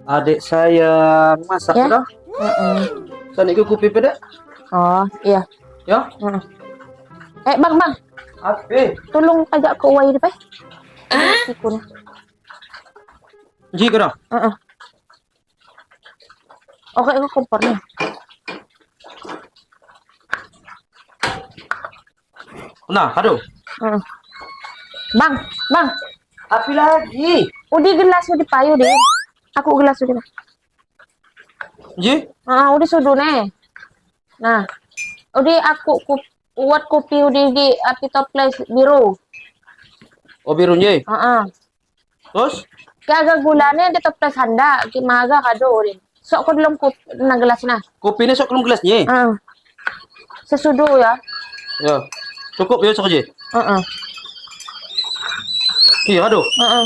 Adik saya masak Ya. sudah. Sana ikut kopi pada. Oh, iya. Ya. Heeh. Eh, bang, bang, Apa? tolong agak ke uai depan. Ah? Tikun. Ji kena. Heeh. Oke, aku kompornya. Nah, aduh. Heeh. Bang, bang, Apa lagi? udi gelas udi payu deh. Aku gelas udi. Ji? Ah, udi sudu nih. Nah, udi aku ku, buat kopi udi di api toples biru. Oh, biru ji. Heeh. Terus? Kagak gulanya di toples handa, ki maga kado udi. Sok ko belum kopi na gelas nah. Kopi ni sok belum gelasnya. Heeh. Sesudu ya. Ya. Cukup ya sok ji. Heeh. Iya, aduh. Heeh.